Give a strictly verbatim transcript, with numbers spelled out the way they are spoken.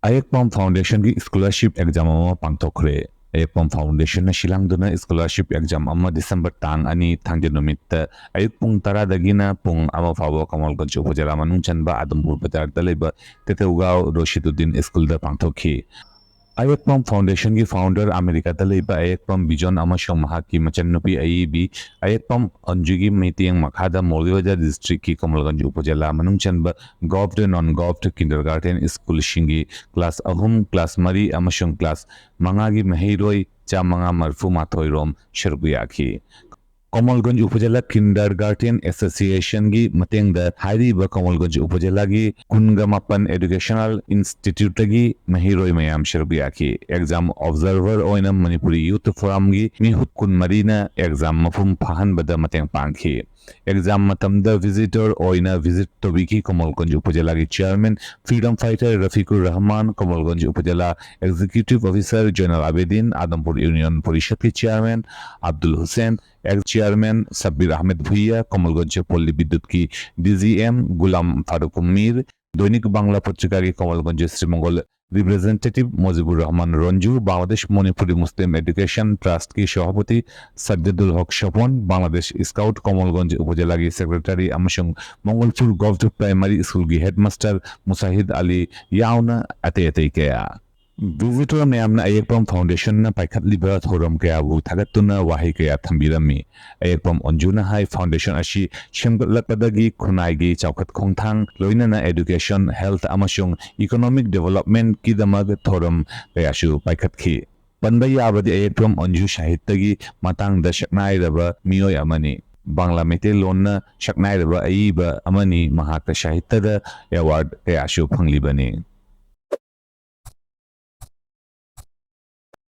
ꯑꯌꯦꯛꯄꯝ ꯐꯥꯎꯟꯗꯦꯁꯟꯒꯤ scholarship exam ꯑꯃ ꯄꯥꯡꯊꯣꯛꯈ꯭ꯔꯦ꯫ ꯑꯌꯦꯛꯄꯝ ꯐꯥꯎꯟꯗꯦꯁꯟꯅ ꯁꯤꯜꯍꯪꯗꯨꯅ scholarship exam ꯑꯃ December ꯇꯥꯡ ꯑꯅꯤ ꯊꯥꯡꯖ ꯅꯨꯃꯤꯠꯇ ꯑꯌꯨꯛ ꯄꯨꯡ ꯇꯔꯥꯗꯒꯤꯅ ꯄꯨꯡ ꯑꯃ ꯐꯥꯎꯕ ꯀꯃꯜꯒꯟꯖ ꯎꯄꯖꯤꯂꯥ ꯃꯅꯨꯡ ꯆꯟꯕ ꯑꯥꯗꯝꯄꯨꯔ ꯕꯖꯥꯔꯗ ꯂꯩꯕ ꯇꯦꯇꯧꯒꯥꯎ ꯔꯣꯁꯤꯗꯨꯗꯤꯟ ꯁ꯭ꯀꯨꯜꯗ ꯄꯥꯡꯊꯣꯛꯈꯤ꯫ ꯑꯌꯦꯛꯄꯝ ꯐꯥꯎꯟꯗꯦꯁꯟꯒꯤ ꯐꯥꯎꯟꯗꯔ ꯑꯃꯦꯔꯤꯀꯥꯗ ꯂꯩꯕ ꯑꯌꯦꯛꯄꯝ ꯕꯤꯖꯣꯟ ꯑꯃꯁꯨꯡ ꯃꯍꯥꯛꯀꯤ ꯃꯆꯟꯅꯨꯄꯤ ꯑꯏꯕꯤ ꯑꯌꯦꯛꯄꯝ ꯑꯟꯖꯨꯒꯤ ꯃꯤꯠꯌꯦꯡ ꯃꯈꯥꯗ ꯃꯧꯂꯚꯤꯕꯥꯖꯥꯔ ꯗꯤꯁꯇ꯭ꯔꯤꯛꯀꯤ ꯀꯃꯜꯒꯟꯖ ꯎꯄꯖꯤꯂꯥ ꯃꯅꯨꯡ ꯆꯟꯕ ꯒꯣꯚ꯭ꯗ, ꯅꯟ ꯒꯣꯚ꯭ꯗ ꯀꯤꯟꯗꯔꯒꯥꯔꯇꯦꯟ ꯁ꯭ꯀꯨꯜꯁꯤꯡꯒꯤ ꯀ꯭ꯂꯥꯁ ꯑꯍꯨꯝ, ꯀ꯭ꯂꯥꯁ ꯃꯔꯤ ꯑꯃꯁꯨꯡ ꯀ꯭ꯂꯥꯁ ꯃꯉꯥꯒꯤ ꯃꯍꯩꯔꯣꯏ ꯆꯥꯃꯉꯥ ꯃꯔꯤꯐꯨ ꯃꯥꯊꯣꯏ ꯔꯣꯝ ꯁꯔꯨꯛ ꯌꯥꯈꯤ꯫ ꯀꯃꯜꯒꯟꯖ ꯎꯄꯖꯤꯂꯥ ꯀꯤꯟꯗꯔꯒꯥꯔꯇꯦꯟ ꯑꯦꯁꯣꯁꯤꯌꯦꯁꯟꯒꯤ ꯃꯇꯦꯡꯗ ꯍꯥꯏꯔꯤꯕ ꯀꯃꯜꯒꯟꯖ ꯎꯄꯖꯤꯂꯥꯒꯤ ꯀꯨꯟꯒ ꯃꯥꯄꯟ ꯑꯦꯗꯨꯀꯦꯁꯅꯦꯜ ꯏꯟꯁꯇꯤꯇ꯭ꯌꯨꯠꯇꯒꯤ ꯃꯍꯩꯔꯣꯏ ꯃꯌꯥꯝ ꯁꯔꯨꯛ ꯌꯥꯈꯤ꯫ ꯑꯦꯛꯖꯥꯝ ꯑꯣꯕꯖꯥꯔꯚꯔ ꯑꯣꯏꯅ ꯃꯅꯤꯄꯨꯔꯤ ꯌꯨꯊ ꯐꯣꯔꯝꯒꯤ ꯃꯤꯍꯨꯠ ꯀꯨꯟꯃꯔꯤꯅ ꯑꯦꯛꯖꯥꯝ ꯃꯄꯨꯡ ꯐꯥꯍꯟꯕꯗ ꯃꯇꯦꯡ ꯄꯥꯡꯈꯤ꯫ ꯑꯦꯛꯖꯥꯝ ꯃꯇꯝꯗ ꯚꯤꯖꯤꯇꯔ ꯑꯣꯏꯅ ꯚꯤꯖꯤꯠ ꯇꯧꯕꯤꯈꯤ ꯀꯃꯜꯒꯟꯖ ꯎꯄꯖꯤꯂꯥꯒꯤ chairman, freedom fighter Rafiqur Rahman, Kamalganj upazila executive officer Joynal Abedin, Adampur union ꯄꯔꯤꯁꯠꯀꯤ chairman Abdul Hussain, ex chairman Sabir Ahmed Bhuiyan, Kamalganj Polli ꯕꯤꯗ꯭ꯌꯨꯠꯀꯤ ꯗꯤꯖꯤꯑꯦꯝ ꯒꯨꯂꯥꯝ ꯐꯥꯔꯨꯛ ꯃꯤꯔ, ꯗꯣꯏꯅꯤꯛ ꯕꯥꯡꯂꯥ ꯄꯠꯔꯤꯀꯥꯒꯤ Kamalganj Srimangal representative Mujibur Rahman Ranju, Bangladesh Manipuri Muslim education ꯇ꯭ꯔꯁꯠꯀꯤ ꯁꯚꯥꯄꯇꯤ ꯁꯖꯤꯗꯨꯜ ꯍꯛ ꯁꯣꯐꯣꯟ, ꯕꯪꯒ꯭ꯂꯥꯗꯦꯁ ꯁ꯭ꯀꯥꯎꯠ ꯀꯃꯜꯒꯟꯖ ꯎꯄꯖꯤꯂꯥꯒꯤ ꯁꯦꯀ꯭ꯔꯦꯇꯔꯤ ꯑꯃꯁꯨꯡ ꯃꯪꯒꯣꯜꯄꯨꯔ ꯒꯣꯚ꯭ꯗ ꯄ꯭ꯔꯥꯏꯃꯔꯤ ꯁ꯭ꯀꯨꯜꯒꯤ ꯍꯦꯗꯃꯥꯁꯇꯔ ꯃꯨꯁꯥꯍꯤꯗ ꯑꯂꯤ ꯌꯥꯎꯅ ꯑꯇꯩ ꯑꯇꯩ ꯀꯌꯥ꯫ ꯚꯤꯖꯤꯇꯔ ꯃꯌꯥꯝꯅ ꯑꯌꯦꯛꯄꯝ ꯐꯥꯎꯟꯗꯦꯁꯟꯅ ꯄꯥꯏꯈꯠꯂꯤꯕ ꯊꯧꯔꯝ ꯀꯌꯥꯕꯨ ꯊꯥꯒꯠꯇꯨꯅ ꯋꯥꯍꯩ ꯀꯌꯥ ꯊꯝꯕꯤꯔꯝꯃꯤ꯫ ꯑꯌꯦꯛꯄꯝ ꯑꯟꯖꯨꯅ ꯍꯥꯏ, ꯐꯥꯎꯟꯗꯦꯁꯟ ꯑꯁꯤ ꯁꯦꯝꯒꯠꯂꯛꯄꯗꯒꯤ ꯈꯨꯟꯅꯥꯏꯒꯤ ꯆꯥꯎꯈꯠ ꯈꯣꯡꯊꯥꯡ, ꯂꯣꯏꯅꯅ ꯑꯦꯗꯨꯀꯦꯁꯟ, ꯍꯦꯜꯊ ꯑꯃꯁꯨꯡ ꯏꯀꯣꯅꯣꯃꯤꯛ ꯗꯤꯚꯦꯂꯞꯃꯦꯟꯠꯀꯤꯗꯃꯛ ꯊꯧꯔꯝ ꯀꯌꯥꯁꯨ ꯄꯥꯏꯈꯠꯈꯤ꯫ ꯄꯟꯕ ꯌꯥꯕꯗꯤ ꯑꯌꯦꯛꯄꯝ ꯑꯟꯖꯨ ꯁꯥꯍꯤꯇ꯭ꯌꯒꯤ ꯃꯇꯥꯡꯗ ꯁꯛꯅꯥꯏꯔꯕ ꯃꯤꯑꯣꯏ ꯑꯃꯅꯤ꯫ ꯕꯪꯂꯥ ꯃꯩꯇꯩꯂꯣꯟꯅ ꯁꯛꯅꯥꯏꯔꯕ ꯑꯏꯕ ꯑꯃꯅꯤ꯫ ꯃꯍꯥꯛꯇ ꯁꯥꯍꯤꯇ꯭ꯌꯗ ꯑꯦꯋꯥꯔꯗ ꯀꯌꯥꯁꯨ ꯐꯪꯂꯤꯕꯅꯤ꯫